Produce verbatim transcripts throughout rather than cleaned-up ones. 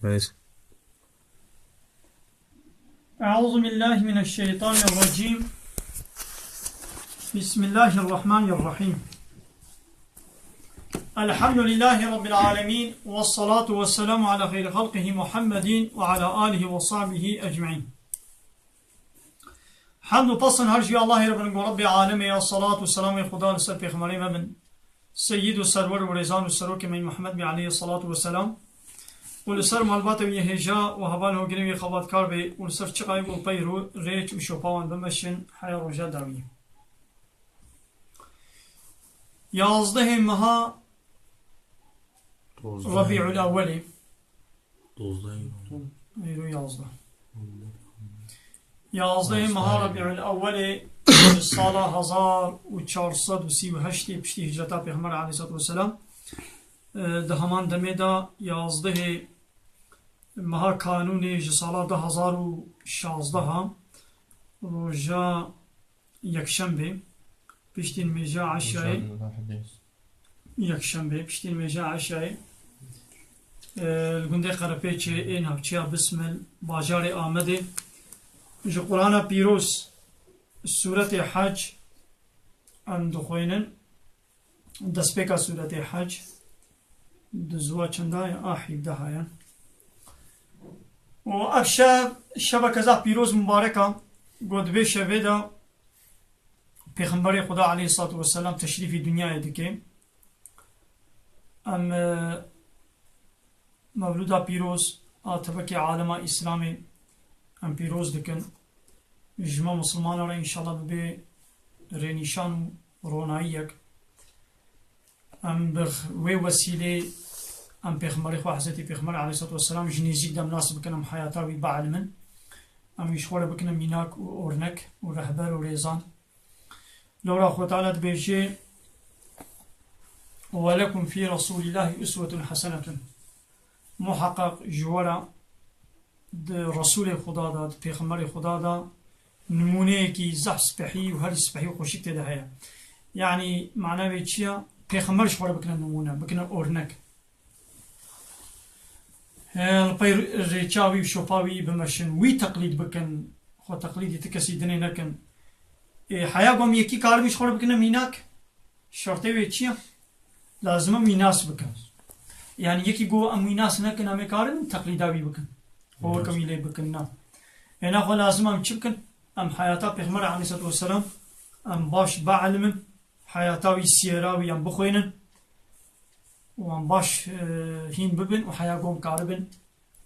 Neyse. أعوذ بالله من الشيطان الرجيم. بسم الله الرحمن الرحيم. الحمد لله رب العالمين، والصلاة والسلام على خير خلقه محمد وعلى آله وصحبه أجمعين. Hemd û pesn her ji Allahê re bin, go Rebbê alemê ya, salat û selamê Xuda li ser pêxemberê me bin, seyyid û serwer û rêzan û serokê me Muhammed bê aleyhî salatu ve selam û li ser malbata wî hêja û heval hogirê wî xebatkar bê û li ser çiqayê û peyr û rêç û şopa wan bimeşin heya roja dawiyê. Yazdehê meha Dozdeh. Rebî'ul Ewwelê. Dozdeh. Îro yazdeh. Yazdehê meha Rebî'ul Ewwelê ji sala hezar û çar sed û sî û heştê piştî hicreta Pêxember aleyhissalatu vesselam, e, di heman demê de yazdehê meha Kanûnê ji sala du hezar û şazdeh a roja Yekşembê, piştî nimêja eşayê, Yekşembê, piştî nimêja eşayê, e, li gundê Qerepêçê ê navçeya Bismil, bajarê Amedê, ji Qur'ana Pîroz, Sûretê Hec, em dixwînin. Destpêka sûretê Hec, di ziwa çenda ye? A, hevdeh ye. Û ev şev, şeveke zaf pîroz, mubarek a, ku di vê şevê de Pêxemberê Xuda aleyhissalatu vesselam teşrîfî dinyayê dike. Em, e, Mewlûda pîroz a tevekê alema Îslamê em pîroz dikin. Ji me misilmanan re înşallah bibe rênîşan û ronayiyek. Em bi wê wesîlê em Pêxemberê xwe, Hezretî Pêxember aleyhissalatu vesselam ji nêzîk de em nas bikin, em heyata wî bielmin. Em wî ji xwe re bikine mînak û ornek û rehber û rêzan. Lewra Xwe Teala dibêje, "Welekum fî Resûlîllahî uswetun hesenetun." Muheqeq ji we re di Resûlê Xuda de, di Pêxemberê Xuda de nimûneyekî zehf spehî û herî spehî û xweşik tê de heye. Yanî mana wê çi ye? Pêxember ji xwe re bikine nimûne, bikine ornek. He, li pey rêça wî û şopa wî bimeşin, wî teqlîd bikin, xwe teqlîdî ti kesî dinê nekin. Ê, heya ku em yekî karibin ji xwe re bikine mînak, şertê wê çi ye? Lazim em wî nas bikin. Yanî yekî ku em wî nas nekin, em ê karibin teqlîda wî bikin. Xwe weke wî lê bikin, na. Ê, naxwe lazim em çi bikin? Em heyata Pêxember aleyhissalatu vesselam em baş bielmin, heyata wî, siyera wî em bixwînin. Wan baş, e, hîn bibin û heya ku em karibin,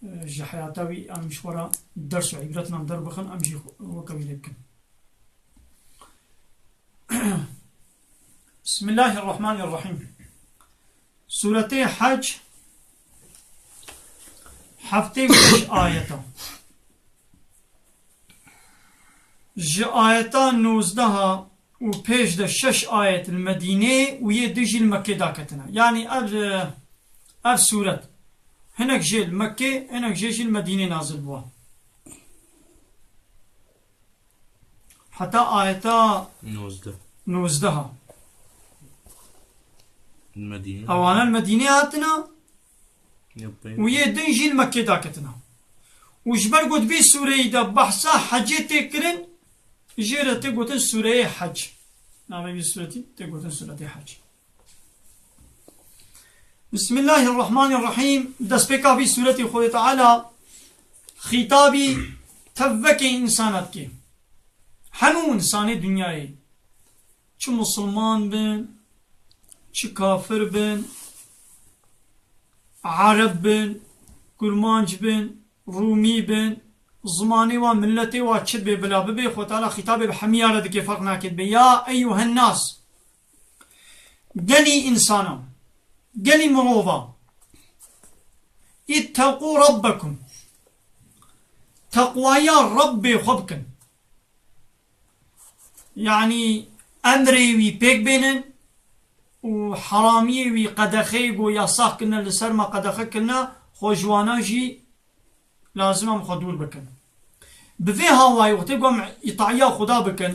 e, ji heyata wî em ji xwe re ders û îbretin em derbixin, em jî weke wî lê bikin. Bismillahirrahmanirrahîm. Sûretê Hec, heftê û şeş ayet e. Ji ayeta nozdeh a û pêş de şeş ayet li Medînê û yê du jî li Mekkê daketine. Yanî ev, ev sûret hinek jê li Mekkê, hinek jê jî li Medînê nazil bû. Heta ayeta Nozdeh. Nozdeh a. Medîne. Ewana li Medînê hatine. Yapayım. Û yê din jî li Mekkê daketina. Û ji ber ku di vî sûreyî de behsa hecê tê kirin, jê re tê gotin sûreyê Hec. Navê vî sûretî tê gotin sûretê Hec. Bismillahirrahmanirrahîm. Destpêka vî sûretî Xwedê Teala xîtabî tevvekê însana dike. Hemû însanê dinyayê. Çi musulman bin, çi kafir bin, ereb bin, kurmanc bin, rûmî bin, zimanê wan, miletê wan çi bê bila bibe, Xwedê Teala xîtabê bi hemiya re dike, ferq nake, dibê, "Ya eyyuhen nas." Gelî însana, gelî mirova, "Îtteqû rabbekum." Teqwaya Rebbê xwe bikin. Yanî emrê wî pêk bênin û heramiyê wî, qedexeyê ku yasax kirine, li ser me qedexe kirine, xwe ji wana jî lazim e em xwe dûr bikin. Bi vê hawayê wextê ku em îtaiya Xuda bikin,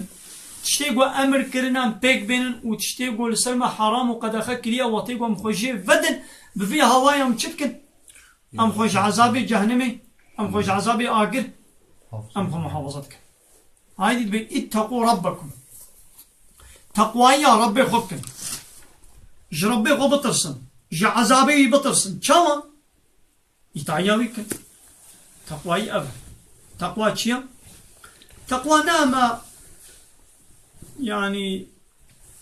tiştê ku emir kirine em pêk bênin û tiştê ku li ser me heram û qedexe kiriye, wextê ku em xwe jê vedin, Bi vî hawayê em çi bikin? Em xwe ji ezabê cehennemê, em xwe ji ezabê agir, em xwe muhafaza dikin. Haydî dibê, "Îtteqû rabbekum." Teqwayiya Rabbê xwe bikin. Ji Rabbê xwe bitirsin. Ji ezabê wî bitirsin. Çawa? Îtaiya wî bikin. Teqwayî ev e. Teqwa çi ye? Teqwa ne ema, yanî,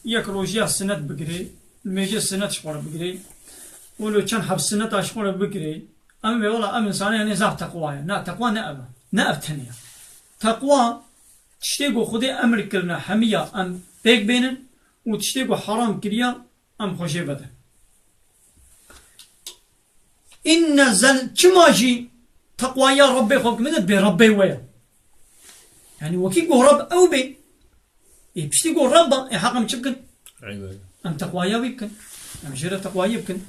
yek rojiya sinet bigirê, mêje sinet ji xwe re bigirê, wilo çend heb sineta ji xwe re bigirê. Em vê wela ev insana, yanî, zaf teqwa ye. Na, teqwa ne ev e. Ne ev tenê ye. Teqwa tiştê ku Xwedê emir kirine hemiya em pêk bênin û tiştê ku heram kiriya em xwe jê vedin. Înne zel-, çima jî teqwaya Rabbê xwe bimîne bê Rabbê we ye. Yanî wekî ku Rabb ew bê, ê piştî ku Rabb e, ê heq em çi bikin? Eyvallah. Em teqwaya wî bikin. Em jê re teqwayî bikin.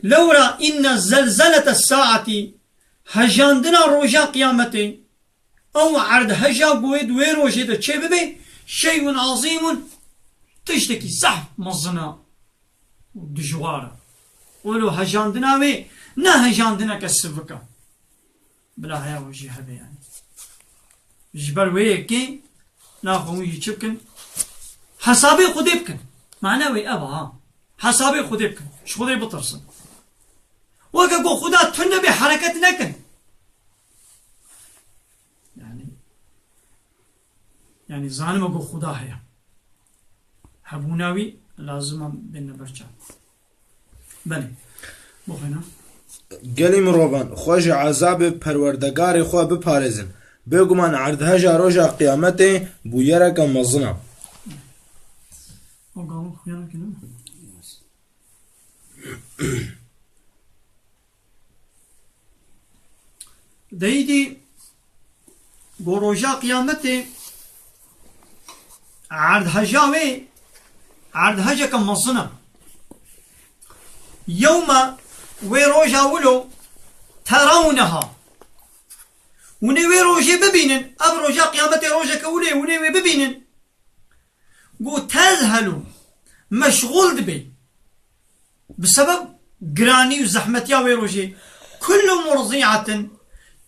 Lewra înne zelzelete saetî, hejandina roja qiyametê, ew erdheja ku wê di wê rojê de çê bibe, şeyun azîmun, tiştekî zehf mezin e û dijwar e. Wilo hejandina wê ne hejandineke sivik e. Bila heya wê jî hebe, yanî. Ji ber wê yekê naxwe hûn jî çi bikin? Hesabê Xwedê bikin. Mane wê ev e, ha. Hesabê Xwedê bikin. Ji Xwedê bitirsin. Weke ku Xuda tune bê, hereket nekin. Yanî, yanî zanime ku Xuda heye. Hebûna wî lazim e bêne ber çav. Belê. Bixwîne. Gelî mirovan, xwe ji ezabê Perwerdegarê xwe biparêzin. Bêguman erdheja roja qiyametê bûyereke mezin e. O gavû xuya nekene. Deyîdî go roja qiyametê erdheja wê erdhejeke mezin e. Yewme, wê roja wilo, terawneha. Hûn ê wê rojê bibînin, ev roja qiyametê rojeke wilo ye, hûn ê wê bibînin. Got, tezhelu, meşxûl dibe. Bi sebeb giranî û zehmetiya wê rojê. Kullu murzi'atin,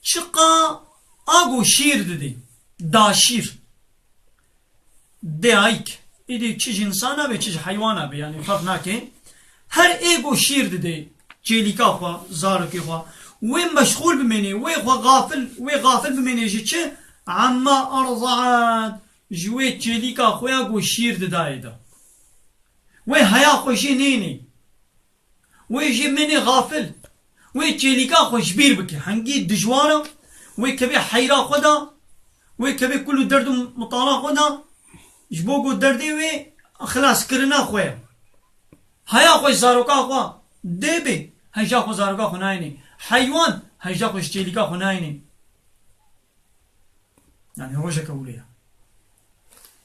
çiqa a ku şîr didê. Da şîr. Dayik. Îdî çi ji însana be, çi ji heywana be, yanî ferq nake. Her ê ku şîr didê, çêlîka xwe, zarokê xwe, wê meşxûl bimênê, wê xwe gafil, wê gafil bimênê ji çi? Amma erzaat. Ji wê çêlîka xwe ya ku şîr didayê de. Wê heya xwe jê nênê. Wê jê menê xafil. Wê çêlîka xwe ji bîr bike. Hingî dijwar e. Wê kevê heyra xwe de. Wê kevê kul û derd û mitala xwe de. Ji bo ku derdê wê xilaskirina xwe ye. Heya xwe ji zaroka xwe dê bê. Heja xwe zaroka xwe nayênê. Heywan heja xwe ji çêlîka xwe nayênê. Yani rojeke wile ye.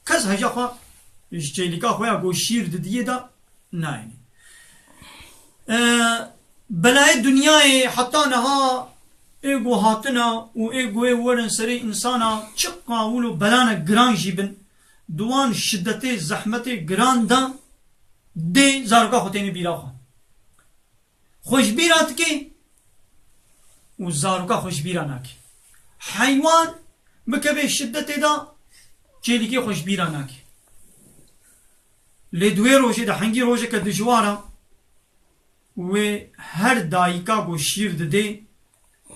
Kes heja xwe ji çêlîka xwe ya ku şîr didiyê de nayênê. E, belayê dinyayê heta niha ê ku hatine û ê ku ê werin serê însana çiqa wilo belane giran jî bin, di wan şidetê, zehmetê giran de dê zaroka xwe tênê bîra xwe. Xwe ji bîra dike û zaroka xwe ji bîra nake. Heywan bikeve şidetê de çêlîkê xwe ji bîra nake. Lê di wê rojê de hengî rojeke dijwar e, wê her dayika ku şîr didê,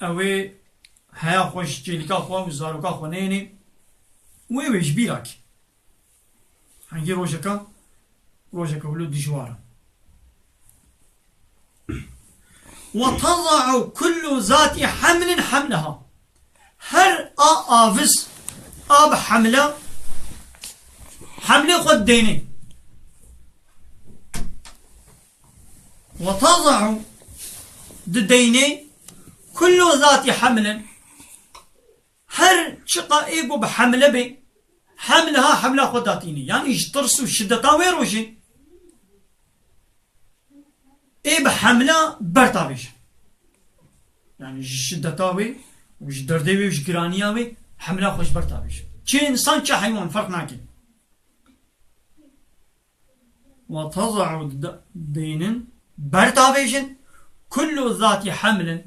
ew ê heya xwe ji çêlîka xwe û zaroka xwe neyênê, wê wê ji bîra ke. Hengî rojeka, rojeka wilo dijwar e. Ve teza'u kullu zati hamlin hamleha. Her a aviz, a bi hamle, hamlê xwe didêne. Ve teza'u dideyne kullu zati hamlin. Her çiqa ê ku bi hemle bê, hemleha hemla xwe datînê. Yanî ji tirs û şideta wê rojê ê bi hemla bertavêje. Yanî ji şideta wê û ji derdê wê û ji giraniya wê hemla xwe ji bertavêje. Çi însan, çi heywan ferq nake. Ve teza'u d-, deynin, bertavêjin, Kullu zati hamlin,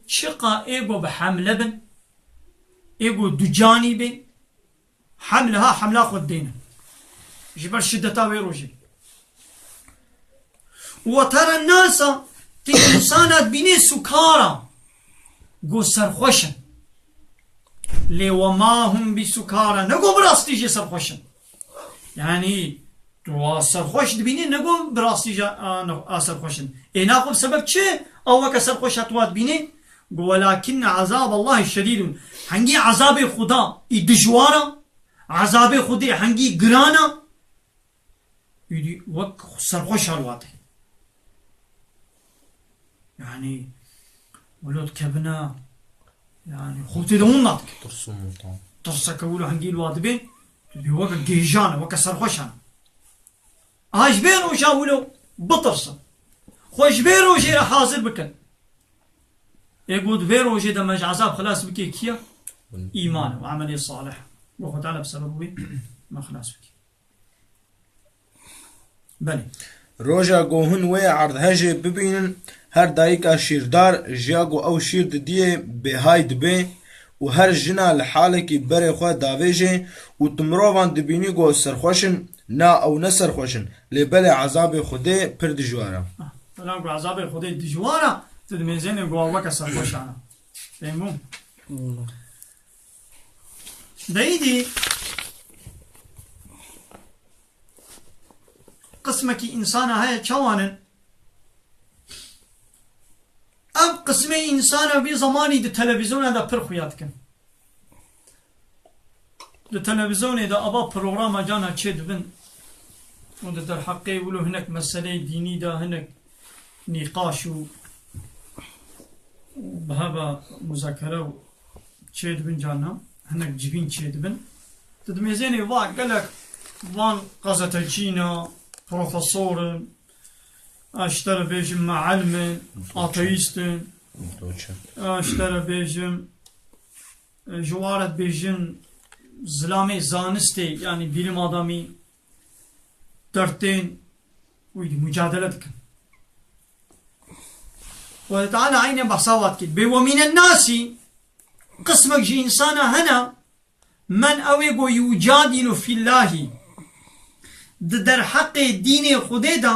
çiqa ê ku bi hemle bin, ê ku ducanî bin, hemleha hemla xwe didêne. Ji ber şiddeta wê rojê. Ve teren nasa, ti însana dibînê sukara, ku serxweş in. Lê ve ma hum bi sukara, ne ku bi rastî jî serxweş in. Yanî, tu wa serxweş dibînî, ne ku bi rastî jî a, a serxweş in. Ê naxwe bi sebeb çi? Ew weke serxweş hat wa dibînî. Ku welakinne azab Allahî şedîdun. Hengî azabê Xuda î dijwar a, azabê Xwedê hengî giran a, Îdî wek serxweş halwate. Yanî, wilo dikevine, yanî, xwe tê de hûn nadik. Tirsim tam. Tirseke wilo hengî li wa dibê, tu dibî weke gêjan e, weke serxweşan e. Aha ji vê roja wilo bitirsin. Xwe ji vê rojê re hazir bikin. Ê ku di vê rojê de me ji ezab xilas bike kiye? Îman û emelê salih. Ku Xwe Teala bi sebeb wê me xilas bike. Belê. Roja ku hûn wê erdhejê bibînin, her dayika şîrdar ji ya ku ew şîr didiyê bêhay dibe û her jina li halekî berê xwe davêje û tu mirovan dibînî ku serxweş in, na ew ne serxweş in, lê belê ezabê Xwedê pir dijwar e. Ah, bela ku ezabê Xwedê dijwar e, tu dimêzênê ku ew weke serxweşan e. Fehmû? Wala. Deyîdî qismekî însana heye çawan in? Ev qismê însana vî zemanî di televîzyona de pir xuya dikin. Di televîzyonê de ava programa cana çê dibin û di derheqê wilo hinek meseleyê dînî de hinek nîqaş û û bi heva muzakere û çê dibin carna, hinek civîn çê dibin. Tu dimêzênê va gelek van gazetecî ne, profesor in, ez ji te re bêjim meelim in, ateîst in, ez ji te re bêjim, e, ji wan re dibêjin zilamê zanistê, yanî bîlim adamî dertên wî dî mucadele dikin. Xwedê Teala eyne behsa wa dikê. Bê we mîne nasî, qismek ji însana hene, men ew ê go yucadilu fîllahî, di derheqê dînê Xwedê de,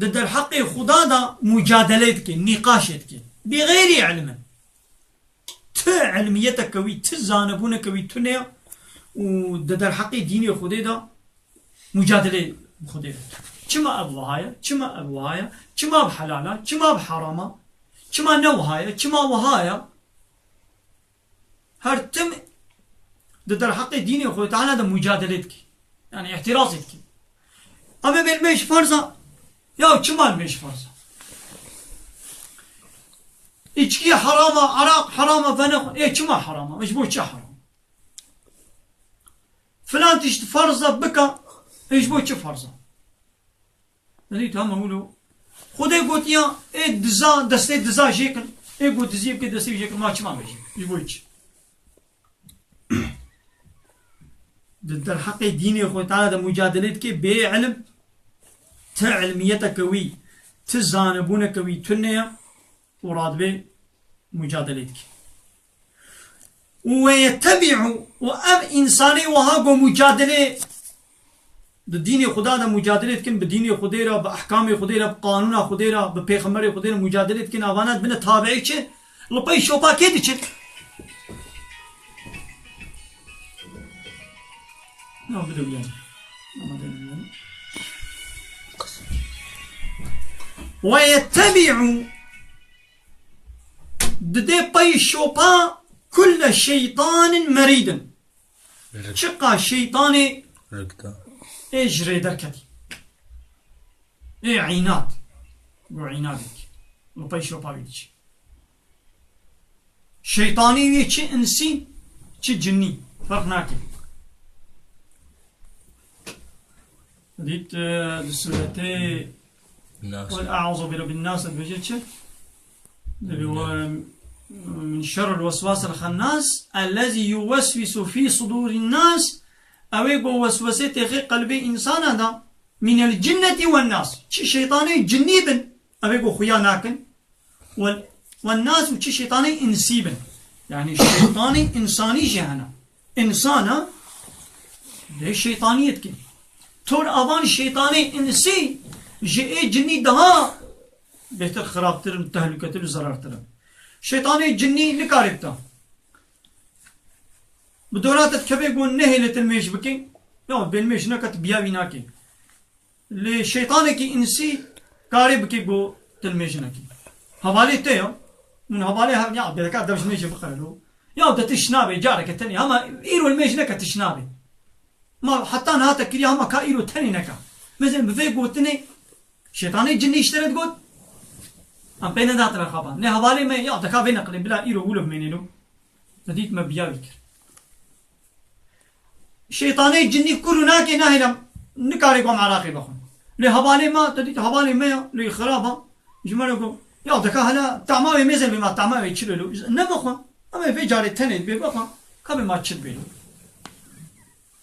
di derheqê Xuda de mucadelê dike, nîqaşê dike. Bi xeyrî ilmin. Ti ilmiyeteke wî, ti zanebûneke wî tune ye û di derheqê dînê Xwedê de mucadelê bi Xwedê dike. Çima ev wiha ye? Çima ev wiha ye? Çima ev helal e? Çima ev heram e? Çima ne wiha ye? Çima wiha ye? Her tim di derheqê dînê Xwedê Teala de mucadelê dike. Yani îhtirazê dike. Ama bel mêj ferza, ya çima mêj ferza? İçki harama, arak harama, vene, e çima harama? Ji bo çi haram? Filan tişt ferza bika, e ji bo çi ferza? Dît hema wilo. Xwedê gotiya, ê diza, destê diza jêkin. Ê ku diziyê bike destê jêkin, ma çima bêjin? Ji bo çi? Di derheqê dînê Xwedê Teala de mucadelê dike, bê ilim, ti ilmiyeteke wî, ti zanebûneke wî tune ye û radibê mucadelê dike. Û we yettebi'u, û ev însanê wiha ku mucadelê di dînê Xuda de mucadelê dikin, bi dînê Xwedê re, bi ehkamê Xwedê re, bi qanûna Xwedê re, bi pêxemberê Xwedê re mucadelê dikin, avana dibine tabiî çi? Li pey şopa kê diçin? Na, bide biyan. Ama dedim yani. Ve yettebi'u, didê pey şopa kulle şeytanin meridin. Rik. Çiqa şeytanê Rik da. Ê ji rê derketî. Ê înat. Gu înadek. Li pey şopa wî diçe. Şeytanî wî çi insî, çi cinnî. Ferq nake. Dît, e, di suretê Nas. Qul e'uzu bi rabbin nas dibêje çi? Dibê we min şerril weswasil xennas ellezî yuweswisu fî sudurin nas. Ew ê ku weswesê têxê qelbê însana da. Minel cinneti wen nas. Çi şeytanê cinnî bin. Ev ê ku xuya nakin. Wel, wen nas û çi şeytanê insî bin. Yani şeytanê insanî jî hene. Însana dê şeytaniyê dikin. Tor avan şeytanê insî ji ê cinî daha bêhtir xirabtir in, tehlûketir û zerartir in. Şeytanê cinî nikarê bita. Bi dora te dikeve ku nehêle tilmêj bike, ya bêlmêj neke, tu biya wî nake. Lê şeytanekî însî karê bike ku tu limêj nekî. Hevalê te ya, min hevalê hev-, ya, belka dev ji mêjê biqerilo. Ya, te tiş nabe, careke tenê, hema îro limêj neke, tiş nabe. Ma heta niha te kiriya, hema ka îro tenê neka. Mesela bi vê gotinê, şeytanê cinî ji te re digot, em pê nedatine xaban. Lê hevalê me, ya, deka vê neqilê, bila îro wilo bimênê lo. Te dît me biya wî kir. Şeytanê cinî kur û nakê nahêle, nikarê ku em Iraqê bixwin. Lê hevalê me, te dît hevalê me ya, lê xirab a. Ji me re got, ya deka hela tama wê mêze bê, ma tama wê çi bê lo? Nebixwin. Em ê vê carê tenê dibê bixwin. Ka bê ma çi dibê lo?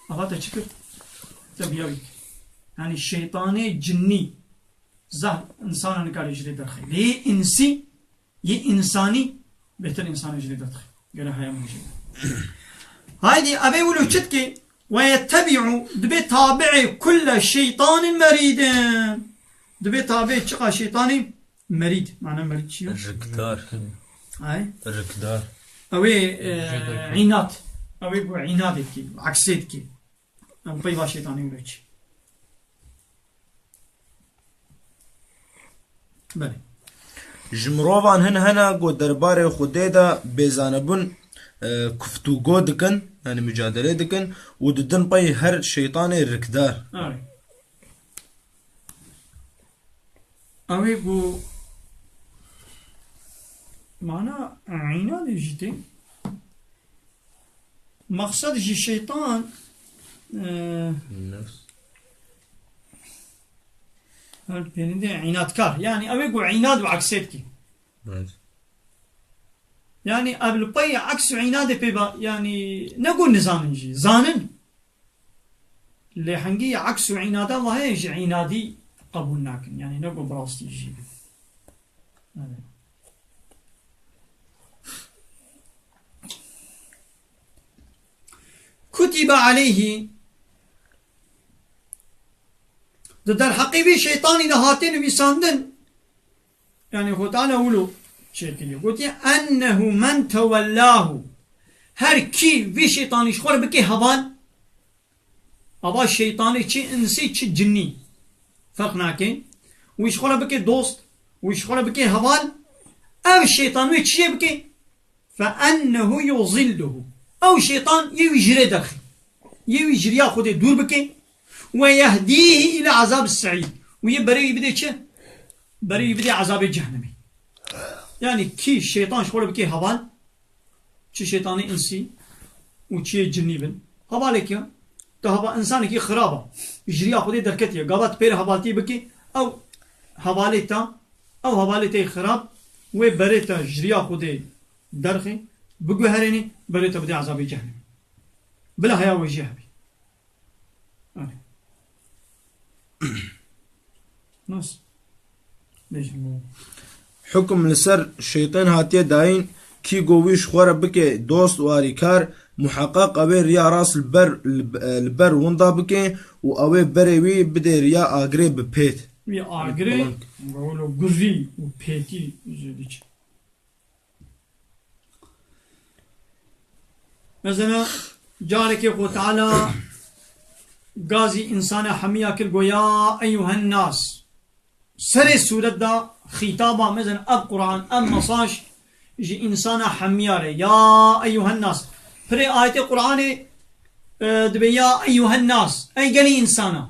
Ava te çi kir? Te biya wî kir. Yani şeytanê cinî zah insana nikare ji lê derxê. Lê yê insî Yê însanî bêhtir însanê ji lê derdixe. Gere heya min jê. Haydî, evê wilo çi dike? Ve yettebi'u, dibe tabi'ê kulle şeytanin meridin. Dibe tabi'ê çiqa şeytanê merîd. Mana merîd çi yo? Rikdar. Ay? Rikdar. Ew ê, e, înat. Ew ê ku înadê dike, eksê dike. Ew peyva şeytanê wilo çi. Belê. Ji mirovan hin hene ku derbarê Xwedê de bêzanebûn, e, guftûgo dikin, yani mucadele dikin û didin pey her şeytanê rikdar. Erê. Ew ê ku mana înadê jî tê. Maqsed ji şeytan, e, Nefs. Her pênî de înatkar. Yani ew ê ku înad û eksê dikî. Evet. Yani ev li pey eks û înadê pê ba, yani ne ku nizanin jî, zanin. Lê hingî eks û înada ve heye ji înadî qebûl nakin. Yani ne ku bi rastî jî. Evet. Kutibe aleyhi, di derheqê vê şeytanî de hatiye nivîsandin, yani Xwe Teala wilo çêkiriye. Gotiye, "Ennehu men tewellahu." Her kî vê şeytanî ji xwe re bike heval, ava şeytanê çi insî, çi cinnî ferq nake. Wî ji xwe re bike dost, wî ji xwe re bike heval, ev şeytan wê çiyê bike? Fe ennehu yuzilluhu. Ew şeytan yê wî ji rê derxî. Yê wî ji riya Xwedê dûr bike. Ve yehdîhi ila azab se'îr. Û yê berê wî bide çi? Berê wî bide azabê cehennemê. Yani kî şeytan ji xwe re bike heval, çi şeytanê insî û çi yê cinnî bin. Hevalekî, tu heva-, insanekî xirab a. Ji riya Xwedê derketiye. Gava tu pê re hevaltî bikî, ew hevalê te, ew hevalê te yê xirab, wê berê te ji riya Xwedê derxê, biguherênê, berê te bidê ezabê cehnemê. Bila heya wê jê hebî. Erê. Nas. Bêje. Hukum li ser şeytên hatiye dayîn, kî go wî ji xwe re bike dost û arîkar, muheqeq ew ê riya rast li ber, li, li ber winda bike û ew ê berê wî bidê riya agirê bi pêt. Wî agirê, Balank. Wilo gurî û pêtî jê diçe. Mesela, carekê Xwe Teala gazî însana hemiya kir, go, "Ya eyyuhen nas." Serê sûret de xîtaba, mesela, ev Quran, ev mesaj ji însana hemiya re. "Ya eyyuhen nas." Pirê ayetê Quranê, e, dibe, "Ya eyyuhen nas." Ey gelî însana.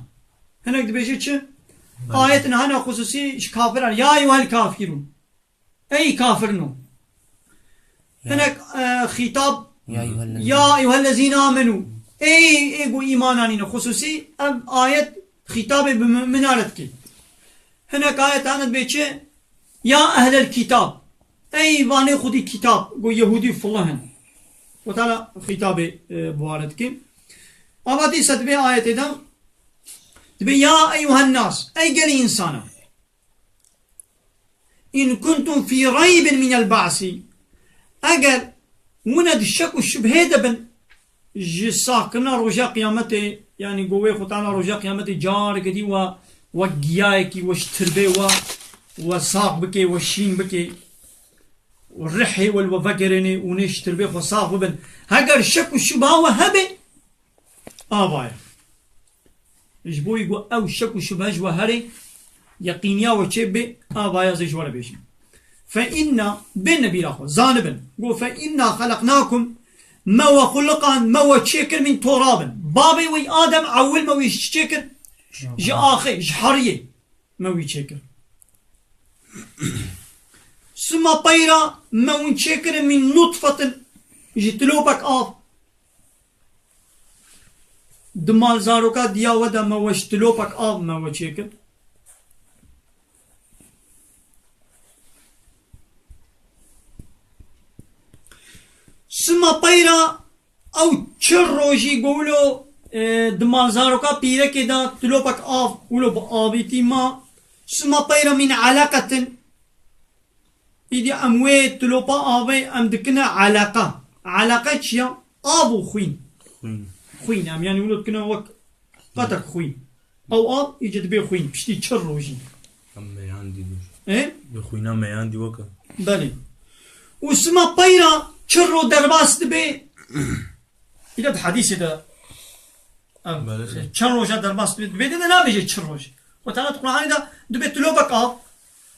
Hinek dibêje çi? Belê. Ayet niha ne xusûsî ji kafiran. "Ya eyyuhel kafirun." Ey kafirno. Ya. Hinek, e, xîtab, "Ya eyyuhellezîne." "Ya eyyuhellezîne amenu." Ey, ê ku îman anîne. Xusûsî ev ayet xîtabê bi mumina re dike. Hinek ayet hene dibê çi? "Ya ehlel kîtab." Ey vanê xwedî kîtab, ku Yehûdî filihin. Xwe Teala xîtabê, e, bi wan re dike. Ava dîsa dibê ayetê de, dibê, "Ya eyyuhen nas." Ey gelî însana. إن كنتم في ريب من البعث. Eger wina di şek û şubhê de bin, ji saxkirina roja qiyametê, yanî ku wê Xwe Teala roja qiyametê carekê dî we, wek giyayekî we ji tirbê we, we sax bike, we şîn bike, û rihê we li we vegerêne û nê ji tirbê xwe sax bibin. Heger şek û şubha we hebe, ava ye. Ji bo ku ew şek û şubhe ji we here, yeqîniya we çêbibe, ava ye ez ê ji we re bêjim. Fe inna, bêne bîra xwe, zanibin. Got, fe inna xeleqnakum, me we xuliqand, me we çêkir min turabin. Babê we Adem ewil me wî ji çi çêkir? Ji axê, ji heriyê me wî çêkir. Sima peyra me hûn çêkirin min nutfetin, ji tilopek av. Di malzaroka diya we de me we ji tilopek av me we çêkir. Sima peyra ew çil rojî ku wilo, e, di malzaroka pîrekê de tilopek av wilo bi avîtî ma. Sima peyra min eleqetin. Îdî em wê tilopa avê em dikine eleqa. Eleqa çi ya? Av û xwîn. Xwîn. Xwîn em, yanî wilo dikine wek qetek xwîn. Ew av îca dibe xwîn, piştî çil rojî. Em meyan dî dur. E? Bi xwîna meyan dî weke. Belê. Û sima peyra çil roj derbas dibe. Îca di hedîsê de, ev, Belê. çend roja derbas dibe, dibe de nabêje çil roj. Xwe Teala di Qur'anê de dibe tilopek av,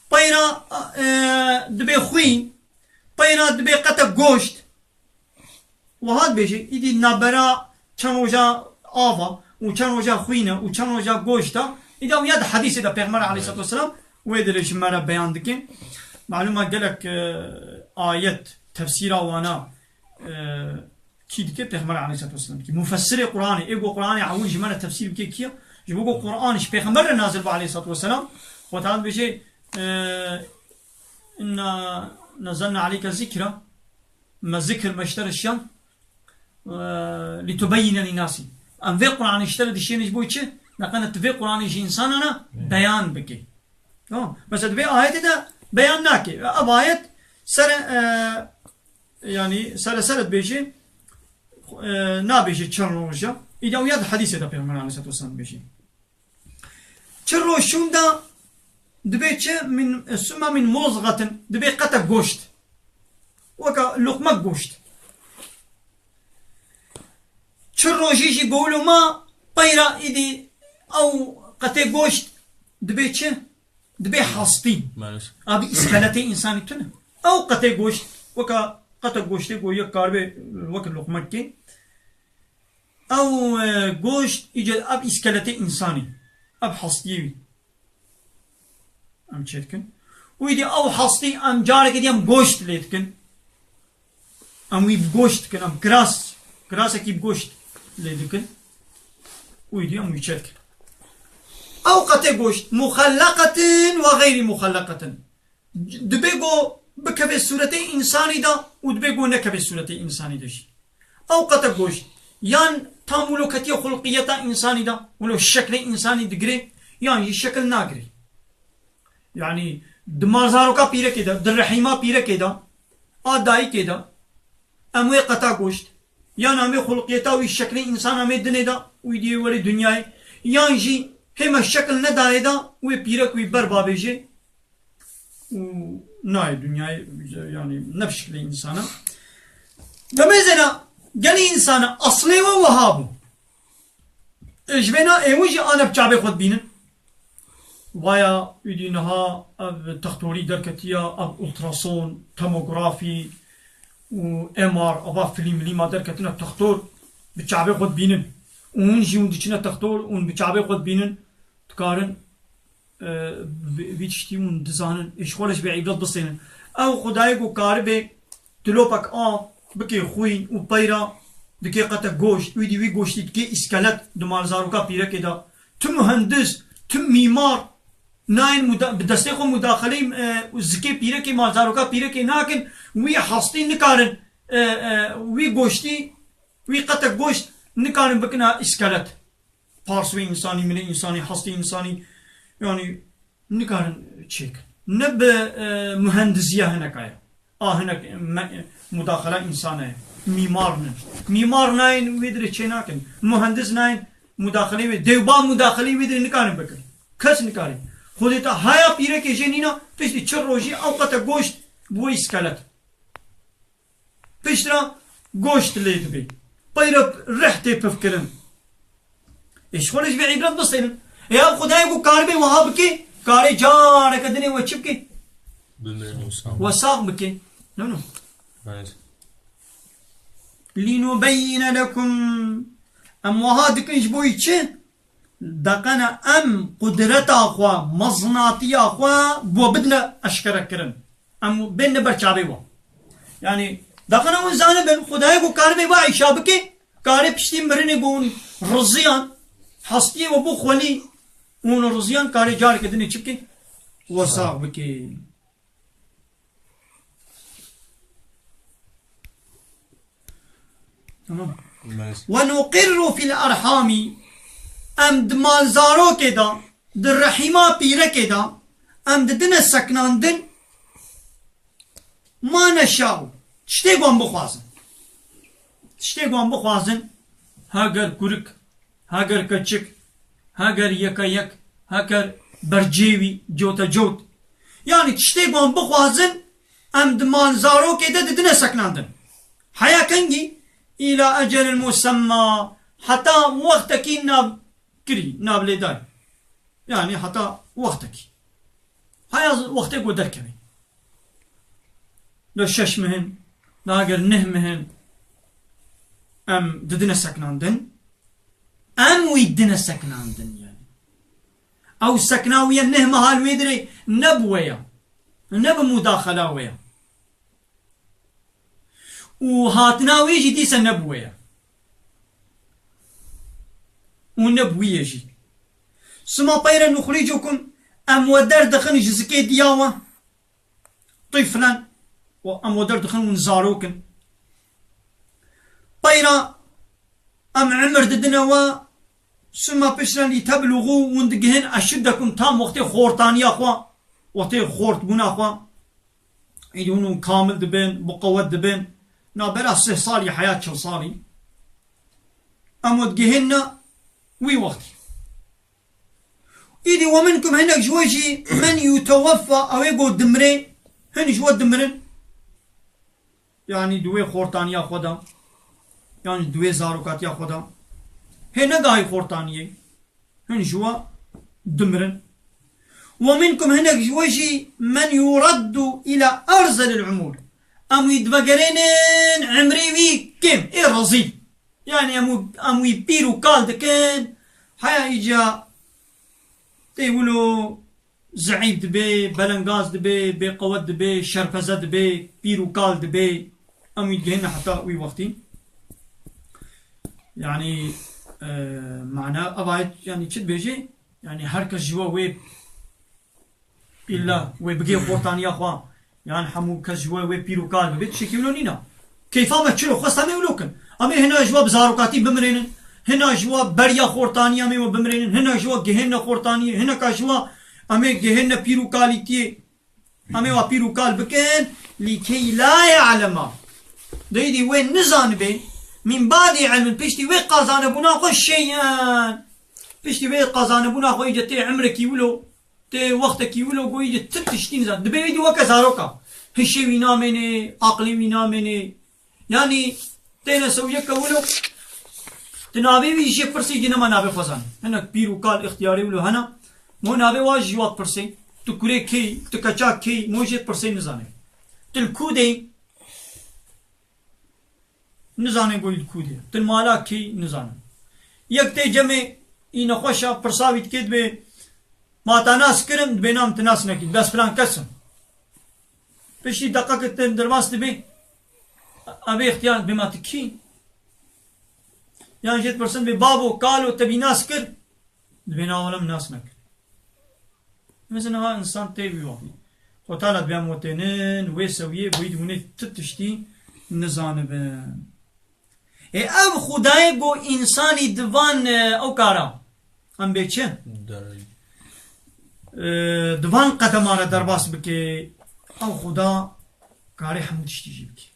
peyra, e, dibe xwîn, peyra dibe qetek goşt. Wiha dibêje, îdî nabera çend roja ava û çend roja xwîne û çend roja goşta, îdî ew ya di hedîsê de Pêxember aleyhissalatu vesselam wê dilê ji me re beyan dike. Malûm e gelek, e, ayet, tefsîra wana, e, kî dike? Pêxember aleyhissalatu vesselam dike. Mufessirê Qur'anê, ê ku Qur'anê ewil ji me re tefsîr bike kî ye? Ji bo ku Qur'an ji Pêxember re nazil bû aleyhissalatu vesselam, Xwe Teala dibêje, e, inna nezzelna aleyke zikra, me zikir me ji te re şiyan, e, litubeyyine linnasî. Em vê Qur'anê ji te re dişêne ji bo çi? Neqene tu vê Qur'anê ji însanana beyan bikî. Tamam. Mesela di vê ayetê de beyan nake. Ev ayet sere, e, yanî sere sere dibêje, e, nabêje çend roja. Îda û ya di hedîsê de Pêxember aleyhissalatu vesselam dibêje. Çi roj şûnda dibe çi? Min, summa min muzgatin, dibe qetek goşt. Weka luqmek goşt. Çi rojî jî golo ma peyra îdî ew qetê goşt dibe çi? Dibe hastî. Maalesef. Abi îskeletê însanî tune. Ew qetê goşt, weka qetek goştê ku yek karibe wek luqmek kê. Ew, e, goşt, îca ev îskeletê însanî, ev hastiyê wî em çêdikin. Û îdî ew hastî em carekê dî em goşt lê dikin. Em wî bi goşt dikin, em kiras, kirasekî bi goşt lê dikin. Û îdî em wî çêdikin. Ew qetê goşt, muxelleqetin ve xeyrî muxelleqetin. Dibe ku bikeve sûretê însanî de û dibe ku nekeve sûretê însanî de jî. Ew qetek goşt, yan tam wilo ketiye xulqiyeta însanî de, wilo şeklê însanî digire, yan jî şekil nagire. Yanî di malzaroka pîrekê de, di rehîma pîrekê de, a dayikê de, em wê qeta goşt, yan em wê xulqiyeta wî şeklê însan em ê dinê de, wî diyê werê dinyayê, yan jî hê me şekil nedayê de, wê pîrek wî ber bavêjê, û nayê dinyayê, yanî ne bi şiklê însan e. Demê zêna gelî însan e, eslê we wiha bû. E, ji vêna êwin jî ane bi çavê xwe dibînin. Vaya, îdî niha ev textorî derketiya, ev ultrason, tomografî û M R, ava filî milîma derketine textor bi çavê xwe dibînin. Û hûn jî hûn diçine textor, hûn bi çavê xwe dibînin, dikarin e, vî, vî tiştî hûn dizanin, ê ji xwe re ji vê îbret bistênin. Ew Xwedayê ku karibe tilopek av bike xwîn û peyra dike qetek goşt, wî dî wî goştî dike îskelet di malzaroka pîrekê de. Tu muhendis, tu mîmar nayên muda-, bi destê xwe mudaxeleyê, e, zikê pîrekê, malzaroka pîrekê nakin, wî hastî nikarin, e, e, wî goştî, wî qetek goşt nikarin bikine îskelet. Parsê însanî, milê însanî, hestê însanî, yanî nikarin çêkin. Ne bi, e, muhendiziya hineka ye. A hinek me-, mudaxela însana ye. Mîmar ne. Mîmar nayên wê dirê çê nakin. Muhendis nayên mudaxelê wê. Dewba mudaxelê wê dirê nikarin bikin. Kes nikarî. Xwedê te haya pîrekê jê nîna, piştî çi rojî ew qete goşt bûye îskelet. Piştre goşt lê dibe. Peyre rih tê pifkirin. Ê ji xwe re ji vê îbret bistênin. Ê ev Xwedayê ku karibê wiha bike, karê careke dinê we çi bike? Bimrin û sax. We sax bike. No, no. Evet. لِنُبَيِّنَ لَكُمْ. Em wiha dikin ji bo yî çi? Deqene em qudreta xwe, mezinatiya xwe bo bidine eşkerekirin. Em bên ne ber çavê we. Yani, deqene hûn zanibin, Xwedayê ku karibê ve îşa bike, karê piştî mirinê ku hûn riziyan, hestiyê we bo xwelî, hûn riziyan, karê careke dinê çi bike? We sax bike. Tamam. Nice. وَنُقِرُّ فِي الْأَرْحَامِ. Em di malzarokê de, di rehîma pîrekê de, em didine seknandin, مَا نَشَاءُ. Tiştê ku em bixwazin. Tiştê ku em bixwazin, heger kurik, heger keçik, heger yeka yek, heger bercêwî, cota cot. Yani tiştê ku em bixwazin, em di malzarokê de didine seknandin. Heya kengî? إِلَى أَجَلٍ مُسَمًّى. Heta wextekî navkirî, navlêdar. Yani heta wextekî. Heya wextê ku derkevê. Da şeş mihin, da ger neh mihin, em didine seknandin. Em wî dine seknandin yani. Ew sekna wî ye neh meha li wê dirê ne bi we ye. Ne bi mudaxela we ye. Û hatina wî jî dîse ne bi we ye. Û ne bi wî ye jî. Sima peyre nuxrîcukum, em we derdixin ji zikê diya we. Tiflen, û em we derdixin hûn zarok in. Peyra em emir didine we, summa piştre lîtebluxû, hûn digihin eşiddekum, tam wextê xortaniya xwe, wextê xortbûna xwe. Îdî hûn kamil dibin, bi qewet dibin. Navbera sih salî heya çil salî. Em we digihinne wî wextî. Îdî we minkum hinek ji we jî men yuteweffa, ew ê ku dimrê, hin ji we dimirin. Yanî di wê xortaniya xwe de, yan di wê zarokatiya xwe de. Hê ne gahî xortaniyê, hin ji we dimirin. Ve minkum hinek ji we jî men yuraddu ila erzelil umur. Em wî divegerênin emrê wî kêm, ê rezîl. Yani em wî, em wî pîr û kal dikin. Heya îca tê wilo zeîf dibe, belengaz dibe, bêqewet dibe, şerpeze dibe, pîr û kal dibe. Em wî digihîne heta wî wextî. Yani, e, mana ev ayet yani çi dibêje? Yani her kes ji we wê Îlla wê bigê xortaniya xwe, yan hemû kes ji we wê pîr û kal bibe, tiştekî wilo nîna. Keyfa me çilo, xwest em ê wilo kin. Em ê hina ji we bi zarokatî bimirênin, hina ji we beriya xortaniyê em ê we bimirênin, hina ji we gihênine xortaniyê, hineka ji we em ê gihênine pîr û kalîtiyê, em ê we pîr û kal bikin, lîkey la ye'lema. Deydî wê nizanibe, min badî ilmin, piştî wê qazanebûna xwe şeyen. Piştî wê qazanebûna xwe îce tê emrekî wilo. Tê wextekî wilo goyî de tu tiştî nizan. Dibê wî dî weke zaroka. Hişê wî namênê, aqlê wî namênê. Yanî têne sewiyeke wilo. Tu navê wî jê pirsê, jê nema navê xwe zanî. Hinek pîr û kal îxtiyarê wilo hene. Mo navê wa ji wa pirsê. Tu kurê kê yî, tu keça kê yî, mo jê pirsê nizanê. Tu li ku de yî? Nizane goyî li ku de. Til mala kî nizane. Yek tê cemê î nexweşa pirsa wî dike dibê, ma ta nas kirim, dibê nam tu nas nekî. Bes filan kes im. Piştî deqeke te derbas dibê, evê ixtiyar dibê ma tu kî? Yan jê dipirsin dibê, babo, kalo, te bî nas kir? Dibê na wele min nas nekir. Mesela niha insan tê wî wextî. Xwe tala dibê em wetênin, wê sewiyê, wî dibûnê tu tiştî nizanibin. Ê ev Xwedayê go însanî divan, e, ew kara. Em bê çi? Derê. e, di van qedema re derbas bike, ew Xuda karê hemû tiştî jî bike.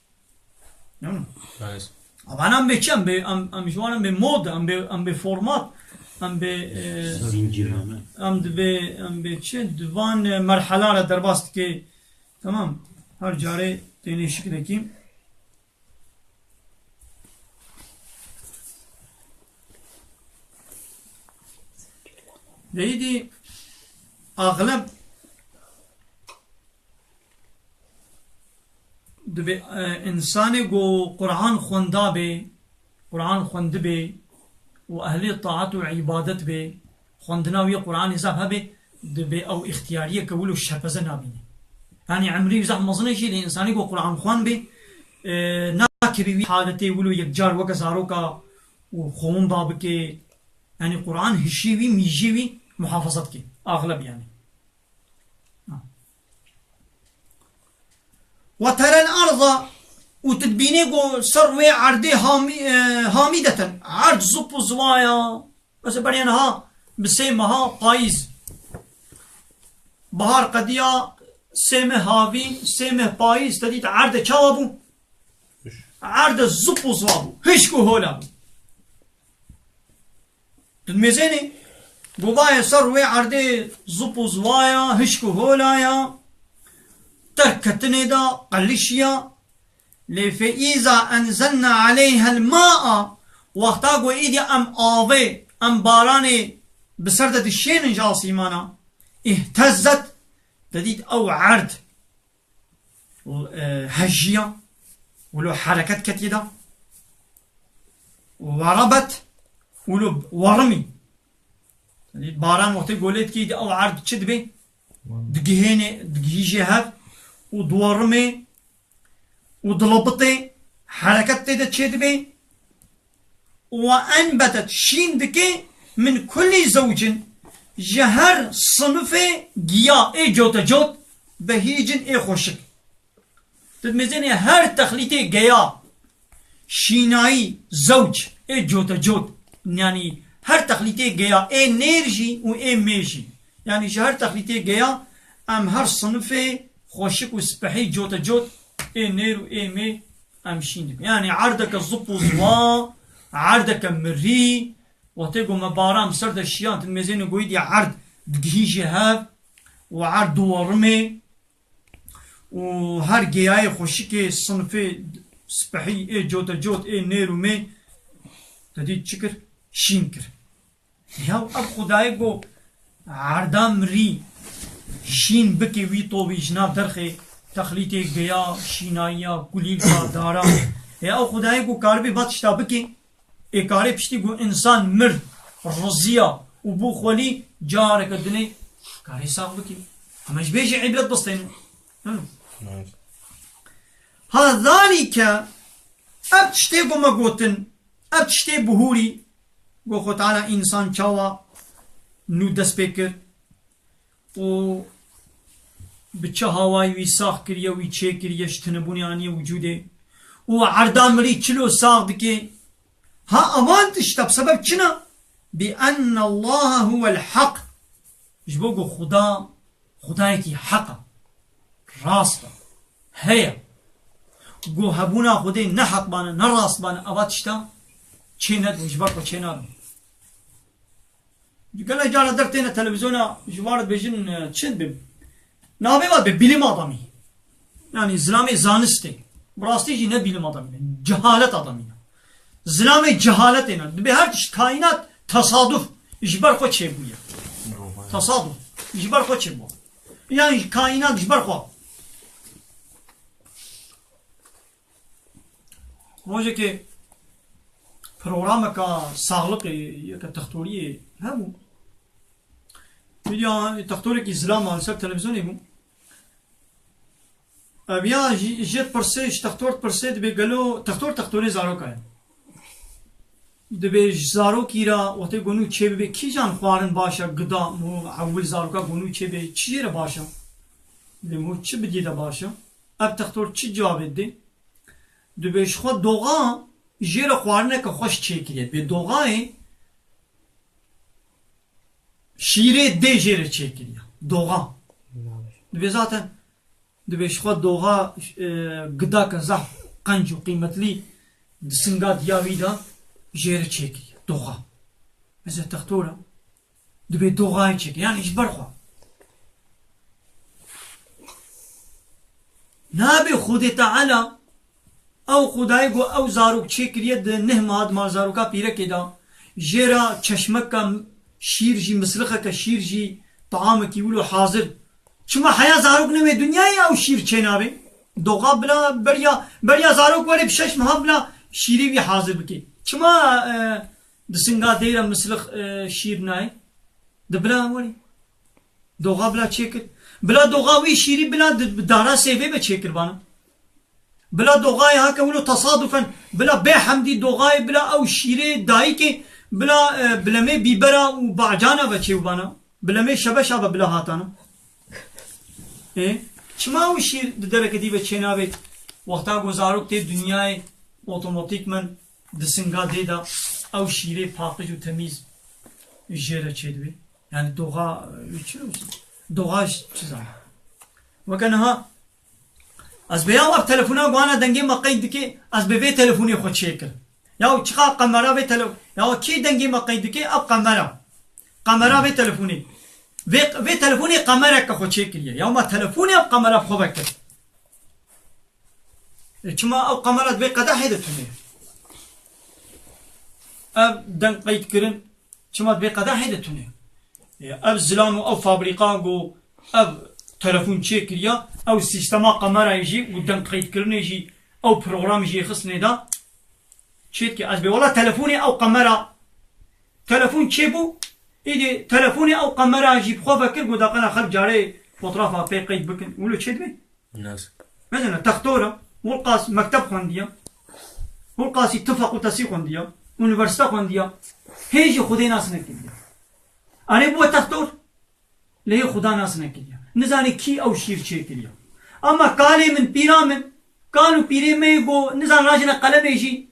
Yanî, Evet. Ama em bê çi? Em bê, em, em ji wan em bê mod, em bê, em bê format, em bê, e, Zincirleme. Em dibê, em bê çi? Di van, e, merhela re derbas dike. Tamam. Her carê tênê şikilekî. Leyîdî axleb dibe, e, însanê ku Quran xwenda bê, Quran xwendibê û ehlê taat û îbadet bê, xwendina wî Quranê zaf hebe, dibê ew îxtiyariyeke wilo şepeze nabîne. Yanî emrî zaf mezin e jî, lê însanê ku Quran xwan bê, e, nakevî wî haletê wilo yekcar weke zaroka û xwe winda bike. Yanî Quran hişê wî, mîjê wî muhafaza dike. Axleb yanî. Ve terel arda, û tu dibînê ku ser wê erdê hamî-, e, hamîdeten, erd zip û ziwaya. Mesela beriya niha bi sê meha payîz. Bahar qediya, sê meh havîn, sê meh payîz, te dît erde çawa bû? Erde zip û ziwa bû. Hişk û hola bû. Tu dimêzênî, govayê ser wê erdê zip û ziwaya, hişk û holaya, terk ketinê de, qelişiya. Lê fe îza enzelna aleyhel maa, wexta ku îdî em avê, em baranê bi ser de dişênin ji asîmana, îhtezzet, te dît ew erd, e, hejiya, wilo hereket ketiye de, werebet, wilo werimî. Yanî baran wextê golê dikî, îdî ew erd çi dibê? Digihênê, digihîjê hev û diwerimê û dilebitê, hereket tê de çêdibê. Ve enbetet, şîn dike, min kulî zewcin, ji her sinifê giya ê cotecot, behîcin, ê xweşik. Tu dimêzênê her texlîtê geya şînayî, zewc, ê cotecot, yanî her texlîtê geya ê nêr jî û ê mê jî. Yanî ji her texlîtê geya em her sinifê xweşik û spehî cotecot ê nêr û ê mê em şîn dikin. Yanî erdeke zip û ziwa, erdeke mirî, wextê ku me baran bi ser de şiyan, tu dimêzênê ku îdî erd digihîjê hev û erd diwerimê û her geyayê xweşikê sinifê spehî ê cotecot ê nêr û mê, te dît çi kir? Şîn kir. Ya ev Xwedayê ku erda mirî şîn bike wî tovî ji nav derxê texlîtê geya, şînayiya, kulîlka, dara. Ya ew Xwedayê ku karibê va tişta bike, ê karê piştî ku însan mir, riziya û bû xwelî, careke dinê karê sax bike. Hema ji bê jî îbret bistêne. Hı. Evet. Ha zalike, ev tiştê ku me gotin, ev tiştê bihûrî, ku Xwe Teala însan çawa nû dest pê kir û bi çi hawayî wî sax kiriye, wî çêkiriye, ji tinebûnê aniye wicûdê û erda mirî çilo sax dike. Ha, evan tişta bi sebeb çi ne? Bi enne Allaha huwel haq. Ji bo ku Xuda, Xudayekî heq e, rast e, heye. Ku hebûna Xwedê ne heq bane, ne rast bane, eva tişta çê nedibin, ji ber xwe çê nabin. Gelek cara der têne televîzyona, ji wan re dibêjin, e, çi dibê? Navê wan dibê bilim adamî. Yanî zilamê zanistê. Bi rastî jî ne bilim adamî ne. Cehalet adamî ne. Zilamê cehaletê ne. Dibê her tişt kaînat tesaduf ji ber xwe çêbûye. Tesaduf. Ji ber xwe çêbû. Yanî kaînat ji ber xwe. Rojekê programeka saxliqê, yeke textoriyê hebû. Vîdya textorekî zilam a li ser televîzyonê bû. Ev ya jî, jê dipirsê, ji textor dipirsê, dibê gelo, textor textorê zaroka ye. Dibê ji zarokî re wextê ku nû çêbibe, kîjan xwarin baş e, gida, mo, ewil zaroka ku nû çêbe, çi jê re baş e? Dibê mo çi bidiyê de baş e? Ev textor çi cevabê didê? Dibê ji xwe doxa jê re xwarineke xweş çêkiriye. Dibê doxayê şîrê dê jê re çêkiriye. Doxa. Dibê zaten, dibê ji xwe doxa, e, gidake zehf qenc û qîmetlî di singa diya wî de jê re çêkiriye. Doxa. Mesela textor e. Dibê doxayê çêkir. Yani ji ber xwe. Nabê Xwedê Teala, ew Xwedayê ku ew zarok çêkiriye di neh meha di mal zaroka pîrekê de, jê re çeşmeke şîr jî, mislixeke şîr jî, taamekî wilo hazir. Çima heya zarok newê dinyayê ew şîr çênabê? Doxa bila beriya, beriya zarok were bi şeş meha bila şîrê wî hazir bike. Çima, e, di singa dê re mislix, e, şîr nayê? Di bila werê. Doxa bila çêkir. Bila doxa wî şîrî bila di, bi dara sêvê be çêkir bana. Bila doxayê hake wilo tesadufen, bila bê hemdî doxayê bila ew şîrê dayikê, bila, e, bilemê bîbera û bacana ve çêw bana. Bilemê şebeşa ve bila hatana. Ê, çima ew şîr di dereke dî ve çênavê? Wexta ku zarok tê dinyayê, otomatîkmen di singa dê de ew şîrê paqij û temîz jê re çêdibê. Yani doxa, e, çi, doxa çi zana? Weke niha ez bê ya ev telefona guhana dengê me qeyd dike, ez bi vê telefonê xwe çêkir. Ya çiqa qemera vê tele-, ya kî dengê me qeyd dike, ev qemera. Qemera vê telefonê. Vê, vê telefonê qemereke xwe çêkiriye. Ya me telefonê ev qemera bi xwe vekir. E, çima ew qemera di vê qedehê de tune? Ev deng qeydkirin çima di vê qedehê de tune? E, ev zilam û ev fabrîka ku ev telefon çêkiriya, ew sîstema qemerayê jî û deng qeydkirinê jî ew program jî xistine da. Çêdike ez bê wela telefonê ew qemera, telefon çêbû, îdî telefonê ew qemera jî bi xwe vekir ku daqena xelk carê fotografa pê qeyd bikin. Wilo çêdibê? Nas. Mesela textor e, wilqas mekteb xwendiya, wilqasî ti fakultesî xwendiya, unîversîte xwendiya, hê jî Xwedê nas nekiriye. Erê bû textor, lê hê Xuda nas nekiriye. Nizanê kî ew şîr çêkiriye. Ama kalê min, pîra min, kal û pîrê me yê ku nizan rajine qelemê jî,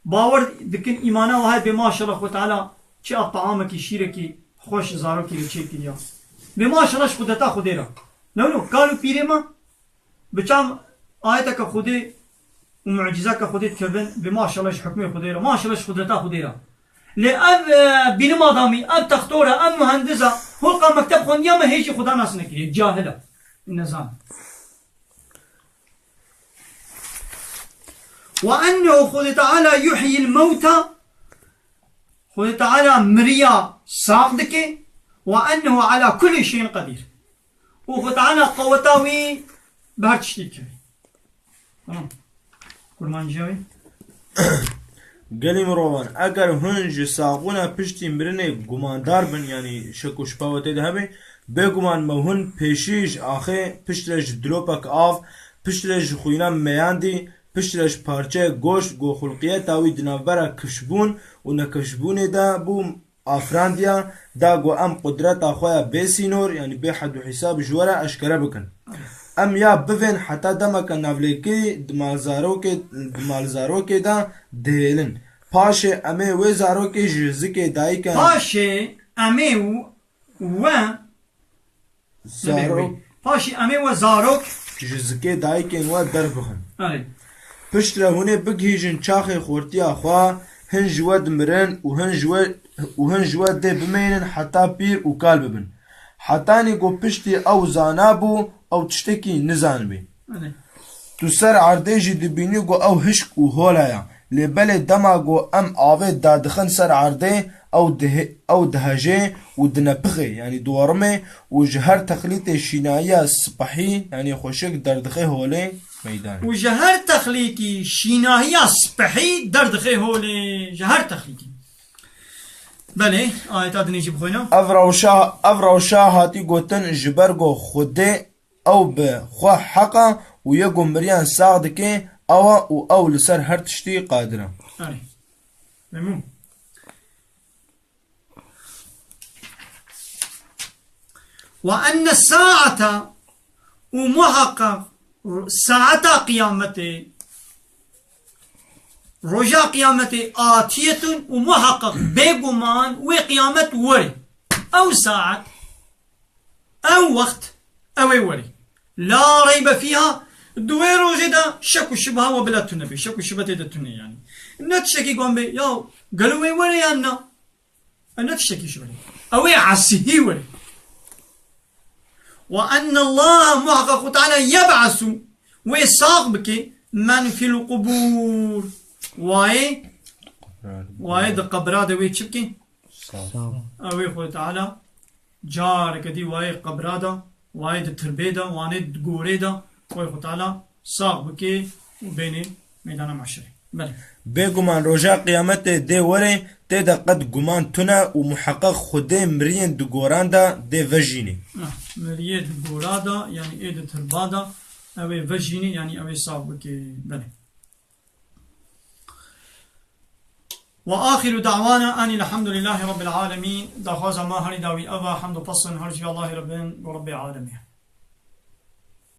bawer dikin îmana we heye bê maşallah Xwe Teala çi a taamekî şîrekî xweş zarokî li çêkiriya. Bê maşallah ji qudreta Xwedê re. Ne wilo kal û pîrê me bi çav ayeteke Xwedê û mucîzeke Xwedê dikevin bê maşallah ji hukmê Xwedê re. Maşallah ji qudreta Xwedê re. Lê ev, e, bînim adamî, ev textor e, ev muhendis e, holqa mekteb xwendiya me hê jî Xuda nas nekiriye. Cahil e. Nezan. Ve ennehu Xwedê Teala yuhyil mewta, Xwedê Teala miriya sax dike, ve ennehu ala kulli şeyin qedîr. Û Xwedê Teala qeweta wî bi her tiştî dikeve. Tamam. Kurmanciya wî. Gelî mirovan, eger hûn ji saxbûna piştî mirinê gumandar bin, yanî şek û şipa we tê de hebe, bêguman me hûn pêşî ji axê piştre ji dilopek av, piştre ji xwîna meyandî, piştre ji parçeyek goşt ku xulqiyeta wî di navbera kifşbûn û nekifşbûnê de bû, afirandiya, da ku em qudreta xwe ya bêsînor, yanî bê hed û hîsab ji we re eşkere bikin. Em ya bivên heta demeke navlêkî di malzarokê, di malzarokê de dihêlin. Paşê em ê wê zarokê ji zikê dayike Paşê em ê û we Zarok. Paşî em ê we zarok ji zikê dayikên we derbixin. Erê. Piştre hûn ê bigihîjin çaxê xortiya xwe, hin ji we dimirin û hin ji we, û hin ji we dê bimeynin heta pîr û kal bibin. Hetanî ku piştî ew zana bû, ew tiştekî nizanibî. Erê. Tu ser erdê jî dibînî ku ew hişk û hola ye. Lê belê dema ku em avê dadixin ser erdê, ew dihe-, ew dihejê û dinepixê, yanî diwerimê û ji her texlîtê şînayiya sipehî, yanî xweşik, derdixê holê meydanê. Û ji her texlîtî şînahiya sipehî derdixê holê, ji her texlîtî. Belê, ayeta dinê jî bixwîne. Ev rewşa, ev rewşa hatî gotin ji ber ku Xwedê ew bi xwe heq e û yê ku miriyan sax dike, ew e û ew li ser her tiştî qadir e. Erê. Memnûn. Ve enne saete û muhaqqaq saeta qiyametê, roja qiyametê atiyetun û muhaqqaq bêguman wê qiyamet were. Ew saet Ew wext ew ê werê. La reybe fîha, di wê rojê de şek û şibha we bila tune bê. Şek û şibhe tê de tune yanî. Ne tiştekî wan bê, ya gelo wê werê yan na? E, ne tiştekî ji werê. Ew ê esihî werê. Ve ennallaha, muheqeq Xwe Teala, yeb'esu, wê sax bike, men fil qubur. Wayê, wayê di qebra de wê çi bike? Sax. Ew ê Xwe Teala careke dî wayê qebra de, wayê di tirbê de, wanê di gorê de, wayê Xwe Teala sax bike û bênê meydana meşerê. Belê. Bêguman roja qiyametê dê were, tê de qet guman tune û muheqeq Xwedê miriyên di goran de dê vejînê. Ah, miriyê di gora de, yanî ê di tirba de, ew ê vejînê, yanî ew ê sax bike. Belê. Ve axiru da'wana anil hamdulillahi rabbil alemin. Daxwaza ma herî dawî ev e, hemd û pesn her ji Allahê Rabbin û Rabbê alemê.